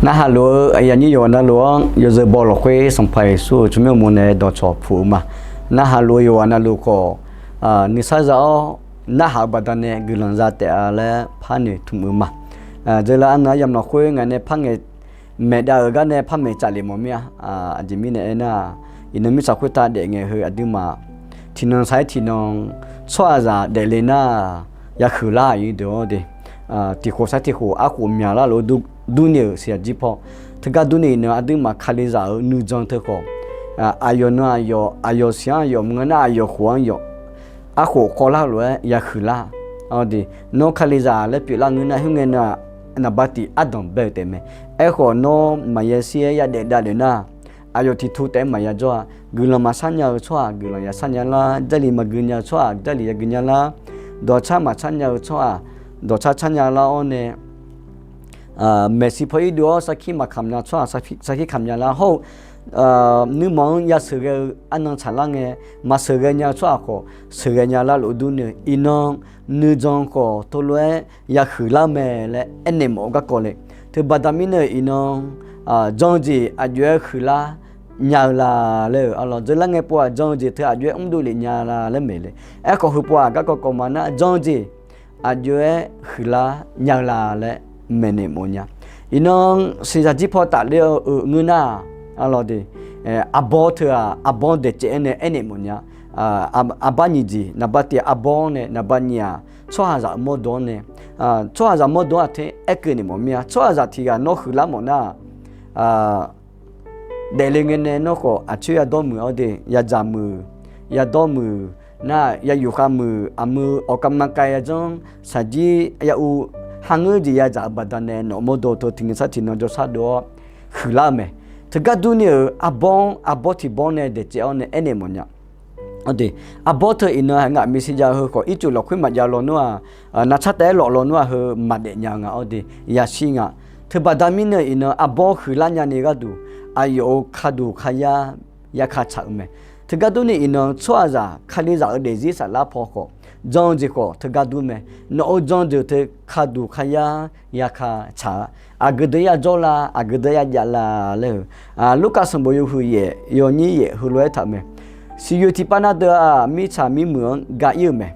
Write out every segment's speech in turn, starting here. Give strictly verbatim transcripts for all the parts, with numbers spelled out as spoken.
Narhaq luf-eu aqyuif aqnyir yawqghaq navluf-anr yawzeu baw lafkhoer Sanqpaq Yeqsur-euq tsawrmyanr uqmov nae dawqcawq puq-eu ma. Narhaq luf-eu yawqghaq navluf khawf, nuisar za-awr narhaq-eu baqdanae guiqlanq za taef-a laer parnoeq tmq-eu ma. Dzeurlar arnan aryamq lafkhoer ngaq nae par ngaeq maeq dav-euq gar nae par maeq tsaf lef mawf mir-a. Aqjeq mirnae aernar, iqnan mirtsaq khoertav daef ngae heu aqduimaf tiqnan sar-aer tiqnan tsawrhaqzaq daefle nar, yahuiq lar aqyuif deuq-awr de. Tiqkhof sar tiqkhof arkhof myaqlar lof-aer durni-euq siqyaq jir paw. Teugar durni iqnan aqduimaf Kalizaq-euq nuijan teu khawf, aqyawf nan aqyawf, aqyawf siq-anr aqyawf, maqngeur nar aqyawf khof-anr yawf, arkhof kawvlar lof-aer yahuiq lar-awr de. Nawr Kalizaq laer pyeuflar ngeur nar, khoerngae nan naqba tiq ardanq bae-eu taef mae. Aerkhawf nawr maqya shir-aer yadaef davlef nar, aqyawf tiqtu taef-aer maqya jawr-a. Guiqlanq maqshar nya-eu tsawrhaq guiqlanq yashar nya lar, jarlif maqgui nya-eu tsawrhaq jarlif yagui nya lar, dawqtsar maqtsar nya-eu tsawrhaq dawqtsar tsar nya lar-awr nae, maeqshi paw irdov-awr sarkir maqkamq nya tsawrhaq sarkir kamq nya lar hawr-eu, nuirmanq-anr yasheuqghae-eu arnan tsaqlar ngae, maqsheuqghae nya-eu tsawrhaq khawf sheuqghae nya lar lof-aer durni-eu iqnan nuijan khawf teulof-aer yahuiq lar mae laer aernaeq mawf-eu garkawv le. Teubaqda mirnae-euq iqnan jan-eu jeq aqjox-aer huiqlar nya-eu la laer-euq arlawr dzeurlar ngae pov-aq, jan-eu jeq teu aqjox-aer mrdov lef nya la laer maeq le. Aerkhawf heu pov-aq, garkawv kawv ma nar jan-eu jeq aqjox-aer huiqlar nya-eu la laer maeqnaeq mawf nya. Iqnan siqyaq jir paw tafler-eu ngeur nar, arlawr de, arbawr teu-aq arbawr daeqcaev-aer nae aernaeq mawf nya. Arbar nyiq jeq, naqba tiq arbawr nae naqba nyiq-aq tsawrhaqzaq-euq mawrdo-anr nae, tsawrhaqzaq mawrdo-anr aqter aerkeuv naeq mawf mir-a. Tsawrhaqzaq tiq ghaq nawr huiqlar mawf nar-aq, daefle ngae nae nawr khawf aqcoer yadawr muiq-awr de, yadzaq muiq, yadawr muiq, nar yayuf khav muiq, aqmuiq awqkavma kav yajanr saqjir ya uv, kharngeur jeq yadzaq-eu baqdanae nawq-eu mawrdo teu tiqnan sar tiqnan jawrshar dov-awr huiqlar-eu mae. Teugar durni-euq arbawr-anr, arbawr tiq bawr nae daeqcaev-awr nae aernaeq mawf nya. Aqde, arbawr teu iqnan ngaq maeqshi jav-eu heu khawf ircuf lafkhoer maqjav law nmr-aq, navtsar taef-aer lawf law nmr-aq heu maqdaef nya-eu nga-awr de, yashir nga. Teubaqda mirnae iqnan arbawr huiqlar nyani gharduq aqyawf-euq kaduq kayar yaka tsaq-eu mae. Teugar durni iqnan tsawrhaqzaq Kalizaq-euq daefzir saflar paw khawf, jan-eu jeq khawf teugar dur mae. Nawq-euq jan-eu jeq teu kaduq kayar yaka tsaq-a. Aqgeu deuq-aer yajawr la, aqgeu deuq-aer yajav la laer-eu, Lurkaf sanqbof yawhuiq yaef yawnyir yaef heulof-aer taq-eu mae. Siqyoeq tiqpav na deuq-aq mirtsaq mirmuiq-anr ga ir-euq mae.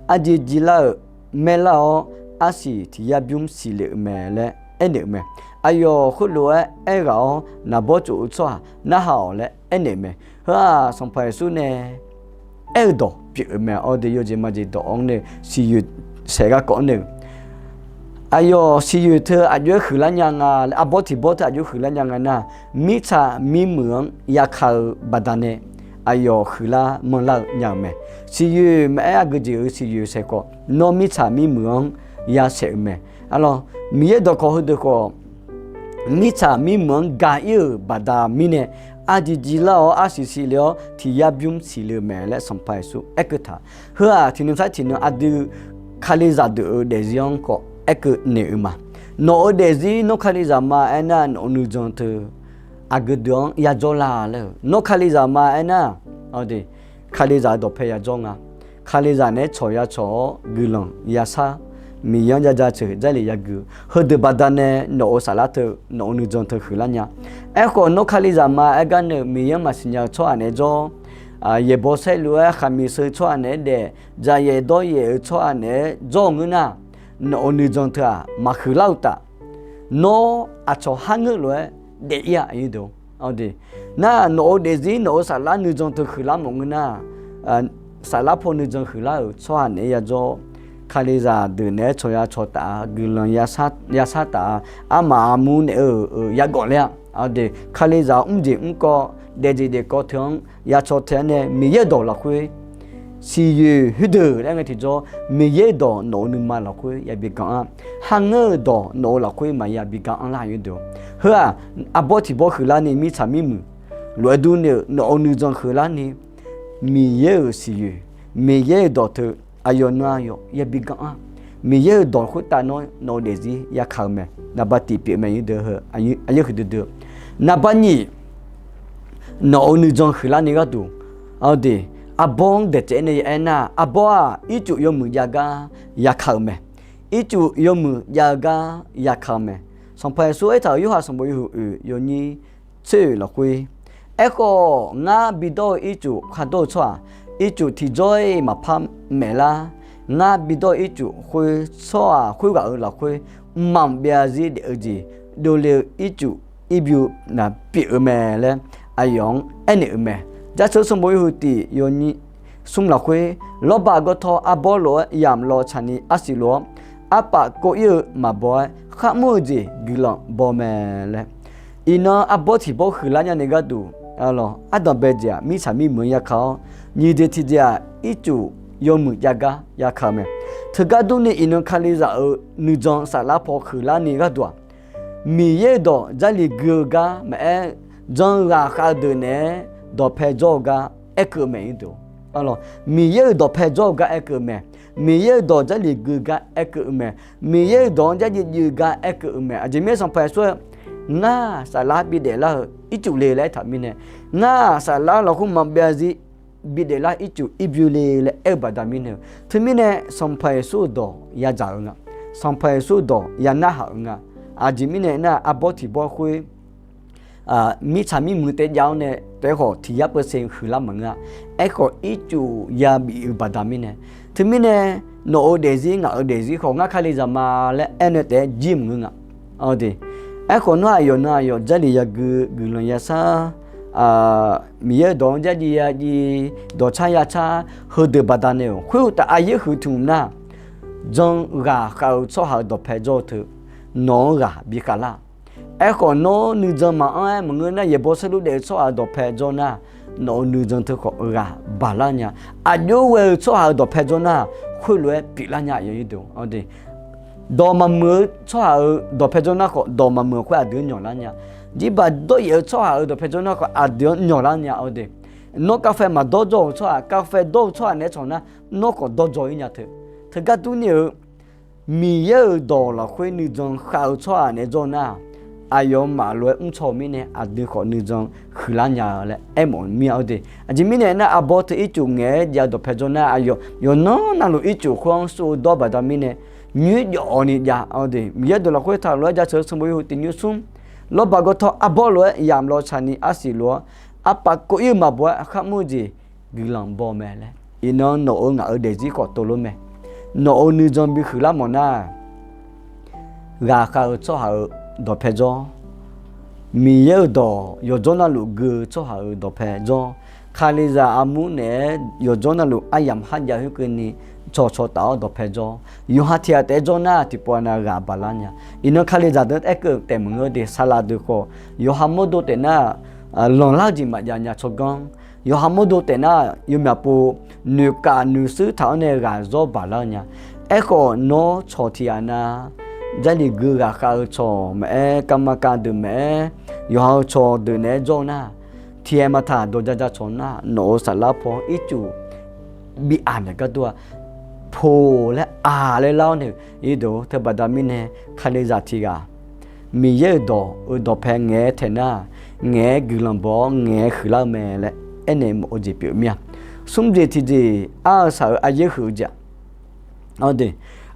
Arjiv jivlar-euq maerlar-awr, arsiq tiq yar bymr siqle-euq mae laer aernaeq-eu mae. Aqyawf khoerlof-aer aerghaq-awr, naqbawr tsof-eu tsawrhaq narhaq-awq laer aernaeq-eu mae. Heu-aq Sanqpaq Yeqsur nae aer-eu dawq pyeuf-eu mae. Awr de, yawjeq majeq dawq-anr nae siqyoeq saeq garkawv-anr nae-eu, aqyawf siqyoeq teu aqjox-aer huiqlar nya nga laer, arbawr tiq bawr teu aqjox huiqlar nya nga nar, mirtsaq mirmuiq-anr yaka-eu baqdanae aqyawf huiqlar manrlar-eu nya-euq mae. Siqyoeq maqaer, aqgeu jeq-euq siqyoeq saeq khawf, nawr mirtsaq mirmuiq-anr yasaeq-eu mae. Arlawr, Miqyaer dawqkawq heudeuq khawf, mirtsaq mirmuiq-anr ga ir-euq baqda mirnae, arjiv jivlar-awr arsiq siqle-awr tiq yar bymr siqle-eu mae laer Sanqpaq Yeqsur aerkeuv taq. Heu-aq tiqnan sar tiqnan aqdui Kalizaq deuq-euq daefzir-anr khawf aerkeuv naeq-eu ma. Nawq-euq daefzir nawr Kalizaq ma aernar, nawq-euq nuijan teu aqgeu deuq-anr yajawr la laer-eu. Nawr Kalizaq ma aernar, Kalizaq-euq dawqpae yajawr nga. Kalizaq naeq-aer cawq yacawq-awr guiqlanq yashar, Miqyaer-anr jaja ceuq Jarlif yagui-eu heudeuq baqdanae nawq-euq saflar teu, nawq-euq nuijan teu huiqlar nya. Aerkhawf nawr Kalizaq ma aer gar nae-eu Miqyaer-anr maqsiq nya-eu tsawrhaq naeq-aer jawr, yaeqbawq saerlu-aer khaqmiq sheu tsawrhaq naeq-aer daef, dzaqyaef dawryaef-eu tsawrhaq naeq-aer jawr-eu ngeur nar, nawq-euq nuijan teu-aq maqhuiqlar-eu uqtaf, nawr aqcawq kharngeur lof-aer daef ir-a. Nar nawq-euq daefzir nawq-euq saflar nuijan teu huiqlar mawf ngeur nar, saflar paw nuijan huiqlar-euq tsawrhaq naeq-aer yajawr, Kalizaq deuq naeq-aer cawq yacawq taf-a, guiqlanq yashar taf-a, armaf armur naeq-eu yagawf ler-a. Aqdui Kalizaq mrjeq mrkawv, daefjeq daefkawv teu-anr yacawq taef-aer nae Miqyaer-euq dawq lafkhoer siqyoeq khoerdeuq laer ngae tiqjawr, Miqyaer-euq dawq nawq-euq nuima lafkhoer yabi gan-anr, kharngeur-euq dawq nawq-euq lafkhoer maqya bi gan-anr lar-eu deuq. Heu-aq, arbawr tiq bawr huiqlar ni mirtsaq mirmuiq lof-aer durni-eu nawq-euq nuijan huiqlar ni, Miqyaer-euq siqyoeq, Miqyaer-euq dawq teu aqyawf nan aqyawf yabi gan-anr, Miqyaer-euq dawq khoertav nawr nawq-eu daefzir yakaq-eu mae. Naqba tiq pyeuf mae, aqyuif aqnyir huiqdui dui-eu. Naqba nyiq, nawq-euq nuijan huiqlar ni gharduq, aqdui arbawr-anr daeqcaev nae ya aernar, arbawr-aq ircuf yawmuiq jav gar yakaq-eu mae. Ircuf yawmuiq jav-eu gar yakaq-eu mae. Sanqpaq Yeqsur aertaq-euq Yorhaq sanqbof yawhuiq oeq yawnyir tser oeq lafkhoer, Aerkhawf, ngar bidawr-eu ircuf khardawr-eu tsawrhaq, ircuf tiqjawr-iq maqpar maeflar. Ngar bidawr-eu ircuf khoer tsawrhaq khoerghaq-euq lafkhoer mqmaq maqbyav zir daef-eu jeq dovle-eu ircuf irbymr naq pyeuf-eu mae laer aqyawf-anr aernaeq-euq mae. Jaceuq sanqbof yawhuiq tiq yawnyir smr lafkhoer, lawrbaq gawtaw arbawr lof-aer yamq law tsaqni arsiq lof-awr, arpaf kov ir-eu maqbaw-aer kharmr-eu jeq guiqlanq baw mae laer. Iqnan arbawr tiq bawr huiqlar nyani gharduq, ardanq bae jeq-aq mirtsaq mirmuiq-anr yaka-awr, nyiq jeq tiqjeq-aq ircuf yawmuiq jav gar yaka-eu mae. Teugar durni iqnan Kalizaq-euq nuijan saflar paw huiqlar ni gharduq-aq, Miqyaer-euq dawq Jarlif gui-eu gar maqaer, jan ghaqkhav-eu deuq naeq-aer dawqpae jawr-eu gar aerkeuv-eu mae. Miqyaer-euq dawqpae jawr-eu gar aerkeuv-eu mae. Miqyaer-euq dawq Jarlif gui-eu gar aerkeuv-eu mae. Miqyaer-euq dawq-anr Jarlif juiv-eu gar aerkeuv-eu mae. Aqjeq mirnae Sanqpaq Yeqsur-aer, Ngar saflar bidaef lar-eu ircuf le laer aertaq mirnae, ngar saflar lafkhoer maqbyav zir bidaef lar ircuf irbymr le laer aer-eu baqda mirnae-eu, teumirnae Sanqpaq Yeqsur-euq dawq yadzaq-eu nga. Sanqpaq Yeqsur-euq dawq yanarhaq-euq nga. Aqjeq mirnae nar, arbawr tiq bawr khoer mirtsaq mirmuiq taef jav-awr nae taef-aer khawf tiq yar peusen huiqlar maqngeur-a. Aerkhawf ircuf yabif-eu baqda mirnae, teumirnae nawq-euq daefzir ngaq-euq daefzir khawf ngar Kalizaq ma laer aernaeq taef-aer jir maqngeur nga. Aerkhawf nawr aqyawf nan aqyawf Jarlif yagui guiqlanq yashar, Miqyaer-euq dawq-anr Jarlif yajiv dawqcar yacar heudeuq baqda nae-euq khoeruqtaf aqyaer huiq tmq nar, jan ghaqkhav-eu tsawrhaq-euq dawqpae jawr-eu teu nawq-anr ghaq bikhav lar. Aerkhawf nawr nuijan maqanr-aer maqngeur nar, yaeqbawq saerlu daef-eu tsawrhaq-euq dawqpae jawr nar, nawq-euq nuijan teu khawf ghaq baqlar nya. Aqjox ghae-eu tsawrhaq-euq dawqpae jawr nar, khoerlof-aer pyeuflar nya. Dawq maqmuiq-eu tsawrhaq-euq dawqpae jawr nar khawf, dawq maqmuiq-eu khoer aqdui-anr nyawqlar nya. Jirbaq dawryaef-eu tsawrhaq-euq dawqpae jawr nar khawf, aqdui-anr nyawqlar nya. Nawr kavfae maqdawr jawr-eu tsawrhaq, kavfae dawr-eu tsawrhaq naeq-aer cawq nar, nawr khawf dawr jawr-ir nya teu. Teugar durni-euq Miqyaer-euq dawq lafkhoer nuijan khav-eu tsawrhaq naeq-aer jawr nar, aqyawfmaf lof-aer mrcaw-eu mirnae aqdui khawf nuijan huiqlar nya-eu laer aermawf mir-a. Aqjeq mirnae nar, arbawr teu ircuf ngaeq-aer jav-eu dawqpae jawr nar, aqyawf yawqnan navluf ircuf khoer-anr sov-eu dawr baqda mirnae, nyoer jawf-awq ni jav-awr de. Miqyaer dawq lafkhoer taqlof-aer Jaceuq sanqbof yawhuiq tiq nymr smr, lawrbaq gawtaw arbawr lof-aer yamq law tsaqni arsiq lof-awr, arpaf kov ir-eu maqbaw-aer kharmr-eu jeq guiqlanq baw mae laer. Iqnan nawq-euq ngaq-euq daefzir khawf teulof mae. Nawq-euq nuijan bihuiqlar mawf nar, ghaqkhav-eu tsawrhaq-euq dawqpae jawr, Miqyaer-euq dawq yawqjawr navluf gui-eu tsawrhaq-euq dawqpae jawr, Kalizaq armur naeq-aer yawqjawr navluf aryamq kharjav khoerkeuvni cawqcawq taf-awr dawqpae jawr, yawqha tiq ghaq taef-aer jawr nar tiqpov nav ghaq baqlar nya. Iqnan Kalizaq deuq-anr aerkeuv taef maqngeur de. Saqlaq deuq khawf yawqha mawrdo taef nar lanqlar-eu jeq maqjav nya tsawrganr. Yawqha mawrdo taef nar yawmyaq pov noeqkaf noeqshuir taq-awr nae ghaqzawr baqlar-eu nya. Aerkhawf nawr cawq tiq ghaq nav, Jarlif gui ghaqkhav-eu cawq maqaer, kavmaqkav deuq maqaer, yawqha-eu cawq deuq naeq-aer jawr-eu nar, tiq ghaq maqtaq dawq jaja cawq nar, nawq-euq saflar paw ircuf bi aq naeq gar dur-a. Poq laer aq laer lar-awr nae, irdov teubaqda mirnae Kalizaq tiq ghaq Miqyaer-euq dawq-euq dawqpae ngaeq-aer taeq nar, ngaeq-aer guiqlanq baw-awr ngaeq-aer huiqlar-eu mae laer aernaeq mawf-eu jeq pyeuf mir-a. Smr jeq tiqjeq ar-eu saq-euq aqyaer huiq-eu jeq-aq,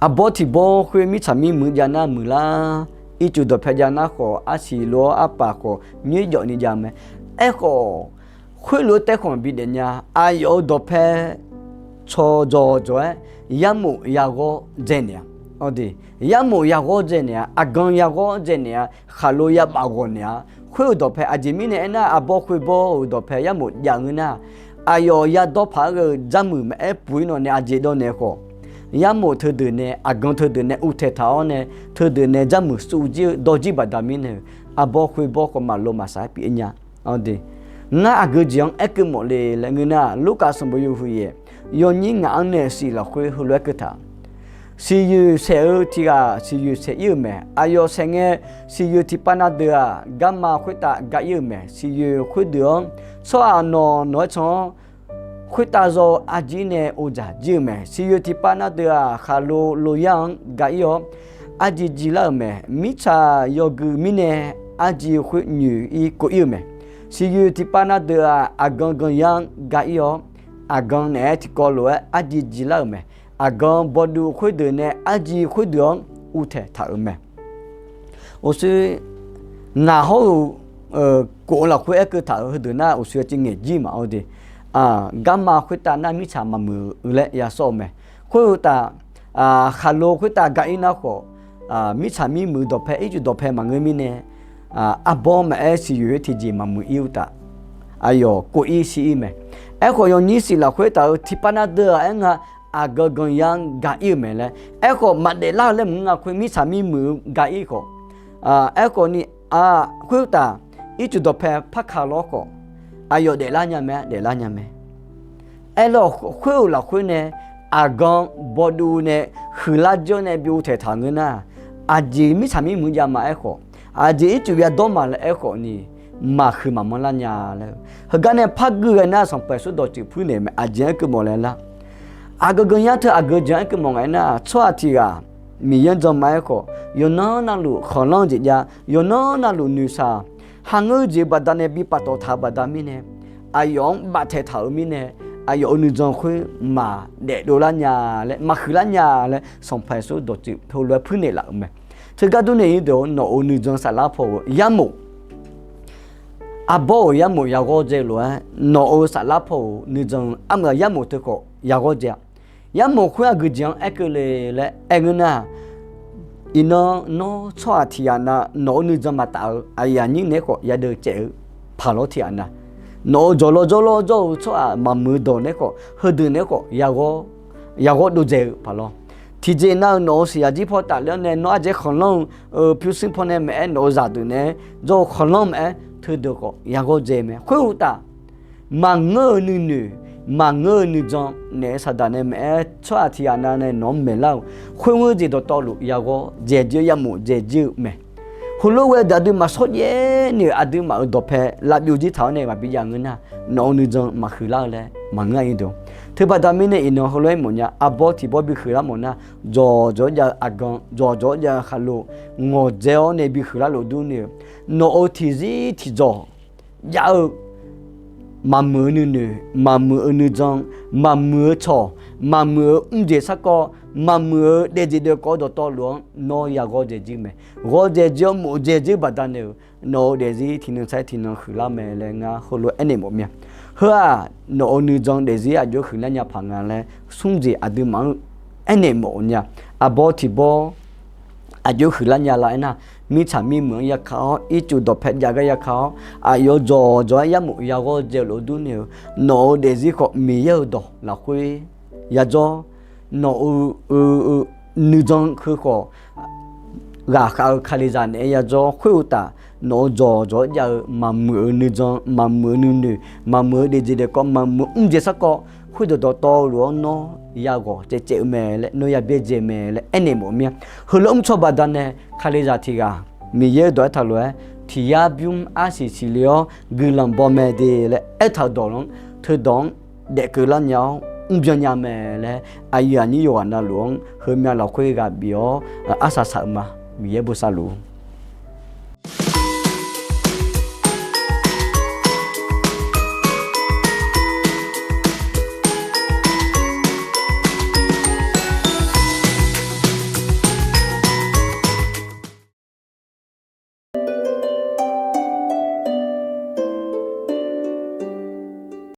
arbawr tiq bawr khoer mirtsaq mirmuiq jav nar muiqlar, ircuf dawqpae jav nar khawf arsiq lof-awr arpaf khawf nyoer jawf ni jav mae. Aerkhawf khoerlof-aer taerkhanq bidaef nya. Aqyawf-euq dawqpae caw jawq jawq-aer yarmof yaghawr dzae naeq-a. Yarmof yaghawr dzae naeq-a, aqgan yaghawr dzae naeq-a, khaqlo yabaf ghawq naeq-a. Khoer-euq dawqpae aqjeq mirnae aernar, arbawr khoerbawr-euq dawqpae yarmof jav ngeur nar, aqyawf yadawr paq-aer ghae-eu jarmuiq maqaer puq-ir nawq nae aqjeq dawv naeq khawf, yarmof teudeuq nae aqgan teudeuq nae uvtaeq taq-awr nae, teudeuq nae jarmuiq suv jir-eu dawr jir baqda mirnae-euq, arbawr khoerbawr khawf maqlo maqsaq-aer pyeuf-ir nya. Ngar aqgeu jeq-anr aerkeuv mawf le laer ngeur nar, Lurkaf sanqbof yawhuiq yaeq yawnyir ngaq-anr nae siq lafkhoer heulof-aer keuv taq. Siqyoeq saeq-eu tiq ghaq siqyoeq saeq ir-euq mae. Aqyawf saeq ngae, siqyoeq tiqpav na deuq-aq, garma khoertav ga ir-euq mae. Siqyoeq khoerdeuq-anr tsawrhaq nawq nawq-aer can-awr, khoertav zaw-eu arjir nae ovdzaq jir-euq mae. Siqyoeq tiqpav na deuq-aq, khaqlo loyar-anr ga ir-awr, arjir jir lar-euq mae. Mirtsaq yawgui mirnae arjir khoer nyoeq-ir kov ir-euq mae. Siqyoeq tiqpav na deuq-aq, aqgan ganyar-anr ga ir-awr, aqgan naeq-aer tiqkawv lof-aer arjir jir lar-euq mae. Aqgan bawduv khoerdeuq nae arjir khoerdeuq-anr uvtaeq taq-euq mae. Uqshoe ngaq hawr-eu kof-eu lafkhoer aerkeuv taq-euq heudeuq nar, uqshoe-eu civ ngaeq jir maqaer de. Garma khoertav nar mirtsaq maqmuiq-eu laer yasawr-eu mae. Khoeruqtaf, khaqlo khoertav ga-ir nar khawf, mirtsaq mirmuiq dawqpae ircuf dawqpae maqngeur mirnae, arbawr maqaer siqyoeq-aer tiqjeq maqmuiq-ir uqtaf, aqyawf kov-ir shir-ir mae. Aerkhawf, yawnyir siq lafkhoer taf-eu tiqpav na deuv-aq aer nga, aqgeu ganq yar-anr ga-ir-euq mae laer. Aerkhawf, maqdaef lar-eu laer maqngeur nga khoer, mirtsaq mirmuiq-eu ga-ir khawf, aerkhawf ni, khoeruqtaf, ircuf dawqpae parka lawr khawf, aqyawf daeflar nya mae, daeflar nya mae. Aerlawq, khoer-euq lafkhoer nae aqgan bawduv nae huiqlar jawr nae byov taeqtaq ngeur nar, aqjeq mirtsaq mirmuiq jav ma aerkhawf, aqjeq ircuf yadawr ma laer aerkhawf ni, maqhuiq maqmanr lar nya laer-eu heugar nae par gui ghae nar, Sanqpaq Yeqsur dawqtsuif puirnaeq mae. Aqjeq aerkeuv mawf laer lar, aqgeu ganq yar teu aqgeu jeq-anr aerkeuv mawf ngae nar, tsawrhaq tiq ghaq Miqyaer-anr jan ma aerkhawf, yawqnan navluf khanqlanr-eu jeq jav, yawqnan navluf noeqshaq, hangeur-eu jeq-eu baqdanae bi paftawf taq-eu baqda mirnae, aqyawf-anr baftaeq taq-euq mirnae, aqyawf-euq nuijan khoer maqdaef dovlar nya laer, maqhuiqlar nya laer, Sanqpaq Yeqsur dawqtsuif heulof-aer puirnaeq laf-euq mae. Teugar durni, nawq-euq nuijan saflar paw-euq yarmof, arbawr-euq yarmof yaghawr dzae lof-aer, nawq-euq saflar paw-euq nuijan armaf yarmof teukhawf yaghawr dzae-a. Yarmof khoer aqgeujeq-anr aerkeuv le laer aer ngeur nar, iqnan nawr tsawrhaq tiq ghaq na nawq-euq nuijan maqtaf-eu aqyuif aqnyir naeq-aer khawf yadeuv caev-eu paq lawr tiq ghaq na, nawq-euq jawq lawr jawr lawr jawr-eu tsawrhaq maqmuiq-eu dawq naeq-aer khawf, heudeuq naeq-aer khawf yaghawr, yaghawr dov dzae-eu paq lawr. Tiqjeq nav-euq nawq-euq siqyaq jir paw tafler-awr nae nawr ardzaeq khanqlanr-eu pyurshuir pawnae maqaer, nawq-euq zaqdeuq naeq-aer jawr-eu khanqlanr maqaer, teudeuq khawf yaghawr dzae mae. Khoeruqtaf, maqngeur-eu nuinoeq, maqngeur-eu nuijan naeq-eu saqdaq nae maqaer, tsawrhaq tiq ghaq nav nae nawq-anr maeqlar-euq khoerngoer jeq dawqtawvluf yaghawr dzae jir-eu, yarmof dzae jir-eu mae. Heulof ghae deuq aqduimaf shawrjaev ni-euq aqduimaf-euq dawqpae lavbyov jir taq-awr nae maqbi jav ngeur nar, nawq-euq nuijan maqhuiqlar-eu laer maqngeur-a. Teu baqda mirnae iqnan heulof-aer mawfnya, arbawr tiq bawr bi huiqlar mawf nar, jawqjawq-aer jav-eu aqgan, jawqjawq-aer jav-eu khaqlo, ngawqdzae-awr nae bi huiqlar luf durni-eu, nawq-euq tiqzir tiqjawq jav-eu maqmuiq-eu nuinoeq, maqmuiq-eu nuijan, maqmuiq-eu cawq, maqmuiq-eu mrjeq sarkawv, maqmuiq-eu daefjeq daefkawv dawqtawvluf-anr nawr yaghawr dzae jir mae. Ghawr dzae jir-awr mof dzae jir baqdanae-euq nawq-euq daefzir tiqnan sair tiqnan huiqlar mae laer ngar heulof-aer aernaeq mawf mir-a. Heu-aq, nawq-euq nuijan daefzir aqjox huiqlar nya paq nga laer smr jeq aqduimaf-anr aernaeq mawf-eu nya. Arbawr tiq bawr aqjox huiqlar nya la aernar, mirtsaq mirmuiq-anr yaka-awr, ircuf dawqpae jav gar yaka-awr, aqyawf jawqjawq-aer yarmof yaghawr dzae-eu lof durni-eu, nawq-euq daefzir khawf Miqyaer-euq dawq lafkhoer yajawr, nawq-euq nuijan heu khawf ghaqkhav-eu Kalizaq naeq-aer yajawr. Khoeruqtaf, nawq-euq jawqjawq-aer jav-eu maqmuiq-eu nuijan, maqmuiq-eu nuinoeq, maqmuiq-eu daefjeq daefkawv, maqmuiq-eu mrjeq sarkawv, khoerdeuq dawqtawvluf-anr nawr yaghawq caevcaev-eu mae laer, nawr yabyaerdzae mae laer aernaeq mawf mir-a. Heulof-aer mrcaw baqdanae Kalizaq tiq ghaq Miqyaer-euq dawq aertaq lof-aer, tiq yar bymr arsiq siqle-awr guiqlanq baw mae de laer aertaq-eu dawq-anr, teudawq-anr daefkeuv lar nya-awr mrbyan nya mae laer, aqyuif aqnyir yawqghaq navluf-anr heumyav lafkhoer ghaq bif-awr arsaq saq-eu ma. Miqyaer bosav luf-eu